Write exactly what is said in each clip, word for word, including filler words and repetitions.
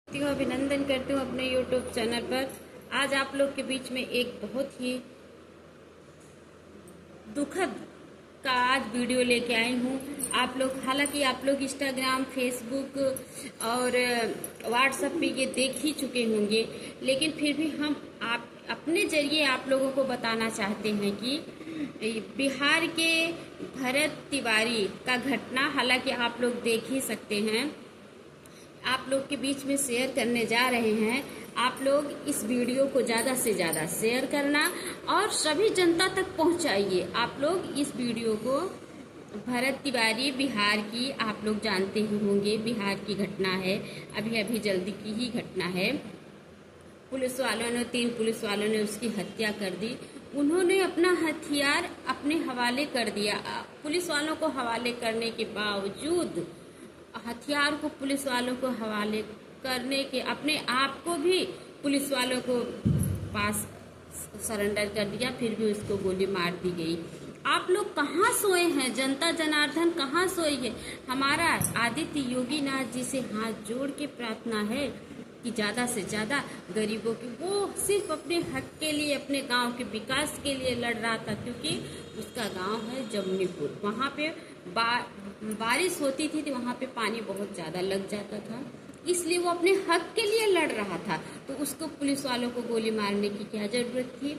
करती हूँ, अभिनंदन करती हूँ अपने YouTube चैनल पर। आज आप लोग के बीच में एक बहुत ही दुखद का आज वीडियो लेके आई हूँ। आप लोग, हालांकि आप लोग Instagram, Facebook और WhatsApp पे ये देख ही चुके होंगे, लेकिन फिर भी हम आप, अपने जरिए आप लोगों को बताना चाहते हैं कि बिहार के भरत तिवारी का घटना, हालांकि आप लोग देख ही सकते हैं, आप लोग के बीच में शेयर करने जा रहे हैं। आप लोग इस वीडियो को ज़्यादा से ज़्यादा शेयर करना और सभी जनता तक पहुंचाइए। आप लोग इस वीडियो को, भरत तिवारी बिहार की, आप लोग जानते ही होंगे, बिहार की घटना है, अभी अभी जल्दी की ही घटना है। पुलिस वालों ने, तीन पुलिस वालों ने उसकी हत्या कर दी। उन्होंने अपना हथियार अपने हवाले कर दिया। अ, पुलिस वालों को हवाले करने के बावजूद हथियार को पुलिस वालों को हवाले करने के, अपने आप को भी पुलिस वालों को पास सरेंडर कर दिया, फिर भी उसको गोली मार दी गई। आप लोग कहाँ सोए हैं? जनता जनार्दन कहाँ सोई है? हमारा आदित्य योगीनाथ जी से हाथ जोड़ के प्रार्थना है कि ज़्यादा से ज़्यादा गरीबों की, वो सिर्फ अपने हक के लिए, अपने गांव के विकास के लिए लड़ रहा था, क्योंकि उसका गांव है जमनीपुर। वहाँ पे बा-, बारिश होती थी तो वहाँ पे पानी बहुत ज़्यादा लग जाता था, इसलिए वो अपने हक के लिए लड़ रहा था। तो उसको, पुलिस वालों को गोली मारने की क्या ज़रूरत थी?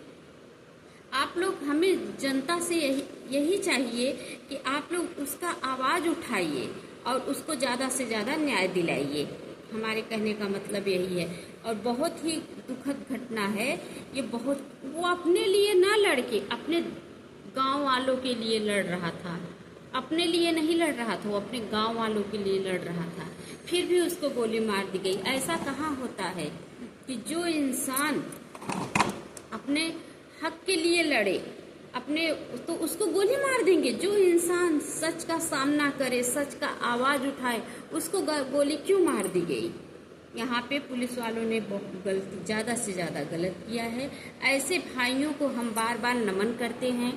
आप लोग, हमें जनता से यही, यही चाहिए कि आप लोग उसका आवाज़ उठाइए और उसको ज़्यादा से ज़्यादा न्याय दिलाइए। हमारे कहने का मतलब यही है। और बहुत ही दुखद घटना है ये। बहुत, वो अपने लिए ना लड़ के अपने गांव वालों के लिए लड़ रहा था। अपने लिए नहीं लड़ रहा था, वो अपने गांव वालों के लिए लड़ रहा था, फिर भी उसको गोली मार दी गई। ऐसा कहाँ होता है कि जो इंसान अपने हक के लिए लड़े, अपने, तो उसको गोली मार देंगे? जो इंसान सच का सामना करे, सच का आवाज़ उठाए, उसको ग-, गोली क्यों मार दी गई? यहाँ पे पुलिस वालों ने बहुत गलती, ज़्यादा से ज़्यादा गलत किया है। ऐसे भाइयों को हम बार बार नमन करते हैं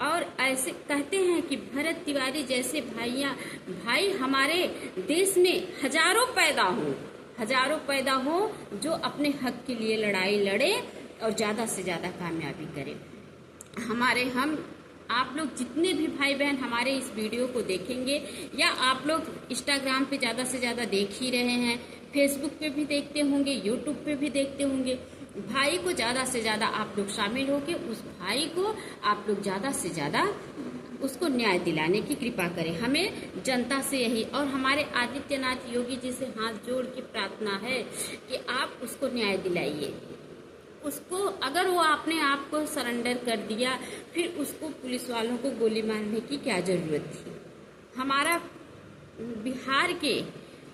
और ऐसे कहते हैं कि भरत तिवारी जैसे भाइयाँ, भाई हमारे देश में हजारों पैदा हों, हजारों पैदा हों जो अपने हक के लिए लड़ाई लड़े और ज़्यादा से ज़्यादा कामयाबी करें। हमारे, हम, आप लोग जितने भी भाई बहन हमारे इस वीडियो को देखेंगे या आप लोग Instagram पे ज़्यादा से ज़्यादा देख ही रहे हैं, Facebook पे भी देखते होंगे, YouTube पे भी देखते होंगे, भाई को ज़्यादा से ज़्यादा आप लोग शामिल होके उस भाई को आप लोग ज़्यादा से ज़्यादा उसको न्याय दिलाने की कृपा करें। हमें जनता से यही और हमारे आदित्यनाथ योगी जी से हाथ जोड़ के प्रार्थना है कि आप उसको न्याय दिलाइए। उसको, अगर वो अपने आप को सरेंडर कर दिया, फिर उसको पुलिस वालों को गोली मारने की क्या ज़रूरत थी? हमारा बिहार के,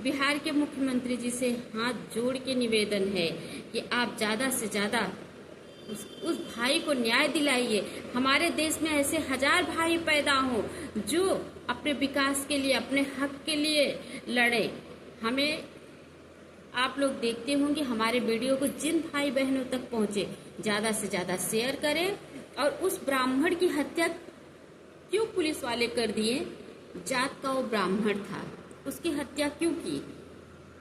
बिहार के मुख्यमंत्री जी से हाथ जोड़ के निवेदन है कि आप ज़्यादा से ज़्यादा उस, उस भाई को न्याय दिलाइए। हमारे देश में ऐसे हजार भाई पैदा हों जो अपने विकास के लिए, अपने हक के लिए लड़े। हमें, आप लोग देखते होंगे हमारे वीडियो को जिन भाई बहनों तक पहुँचे, ज़्यादा से ज़्यादा शेयर करें। और उस ब्राह्मण की हत्या क्यों पुलिस वाले कर दिए? जात का वो ब्राह्मण था, उसकी हत्या क्यों की?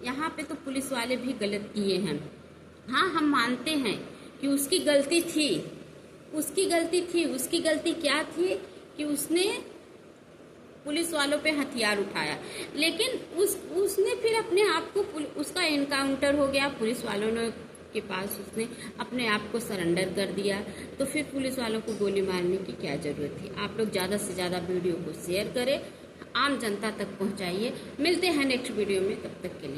यहाँ पे तो पुलिस वाले भी गलत किए हैं। हाँ, हम मानते हैं कि उसकी गलती थी, उसकी गलती थी। उसकी गलती क्या थी कि उसने पुलिस वालों पे हथियार उठाया, लेकिन उस, उसने फिर अपने आप को पुल-, उसका एनकाउंटर हो गया, पुलिस वालों ने, के पास उसने अपने आप को सरेंडर कर दिया, तो फिर पुलिस वालों को गोली मारने की क्या ज़रूरत थी? आप लोग ज़्यादा से ज़्यादा वीडियो को शेयर करें। आम जनता तक पहुंचाइए। मिलते हैं नेक्स्ट वीडियो में, तब तक के लिए।